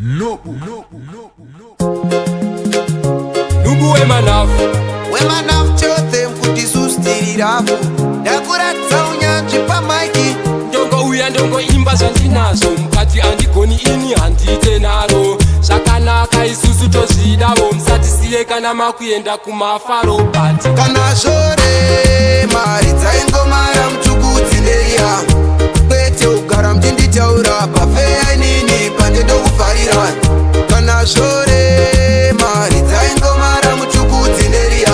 Nobu. Nubu wemanafu. Wemanafu, tell them kuti isusu tiri rough. Ndakuratidza unyanzvi pamaiki. Ndongouya ndongoimba zvandinazvo, mukati handigoni ini handiite naro. Zvakanaka, isusu tozvidavo, musatisiye kana makuenda kumafaro, but Kana zvorema, ridzai ngoma raMutukudzi neriya, kwete kugara muchinditaura pafeya. Inini pande ndokufarira. Kana zvorema, ridzai ngoma raMutukudzi neriya,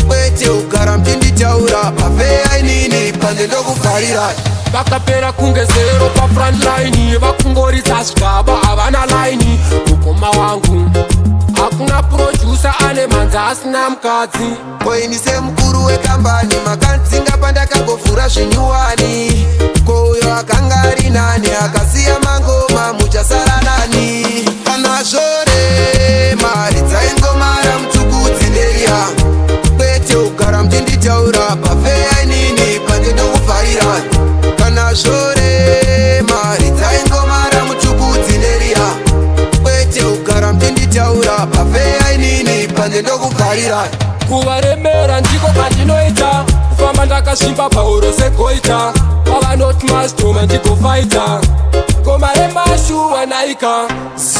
kwete kugara muchinditaura pafeya. Inini pande ndokufarira. Vakapera kunge zero pafrontline, vakungoridza zvigaba, havana line. Mukoma wangu, hakuna producer ane mhanza asina mukadzi. Koini semukuru wekambani makandidzinga pandakangovhura zvinyuwani. Kouyo akanga ari nani akasiya mangoma, muchasara nani? Kana zvorema, ridzai ngoma raMutukudzi neriya, kwete kugara muchinditaura pafeya. Inini pande ndokufarira. Kana zvorema, ridzai ngoma raMutukudzi neriya, kwete kugara muchinditaura pafeya. Inini pande ndokufarira. Kuvaremera ndiko kwandinoita, kufamba ndakasvimba pauro segoita. Pavanoti masitoma ndigofaita ngoma remashuwa naika.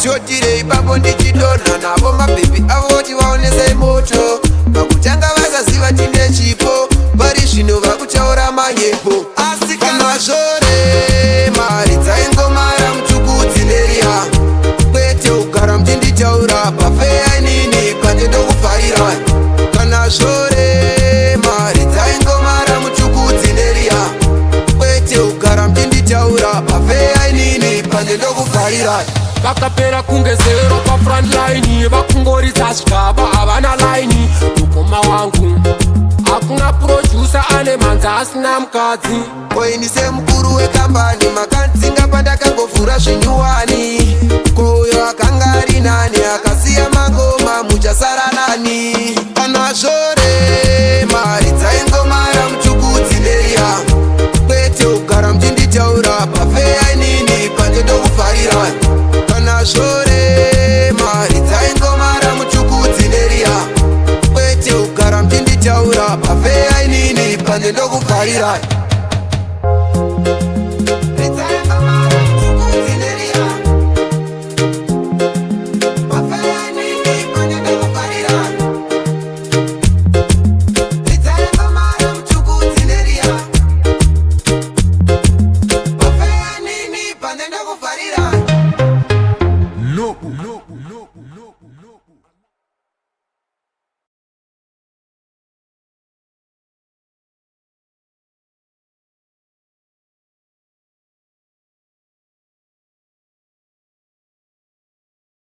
Shotire ipapo ndichidonha navo mabhebhi avo, tivaonesai moto. Pakutanga vasaziva tine chipo, pari zvino vakutaura manyepo. Asi kana zvorema, ridzai ngoma raMutukudzi neriya, kwete kugara muchinditaura pafeya. Inini pande ndokufarira. Kana zvorema, ridzai ngoma raMutukudzi neriya, kwete kugara muchinditaura pafeya. Inini pande ndokufarira. Vakapera kunge zero pafrontline, vakungoridza zvigaba, havana line. Mukoma wangu, hakuna producer ane mhanza asina mukadzi. Koini semukuru wekambani makandidzinga pandakangovhura zvinyuwani. Kouyo akanga ari nani akasiya mangoma, muchasara nani? Kana zvorema, ridzai ngoma raMutukudzi neriya, kwete kugara muchinditaura pafeya. Inini pande ndokufarira. Kana zvorema, ridzai ngoma raMutukudzi neriya, kwete kugara muchinditaura pafeya. Inini pande ndokufarira.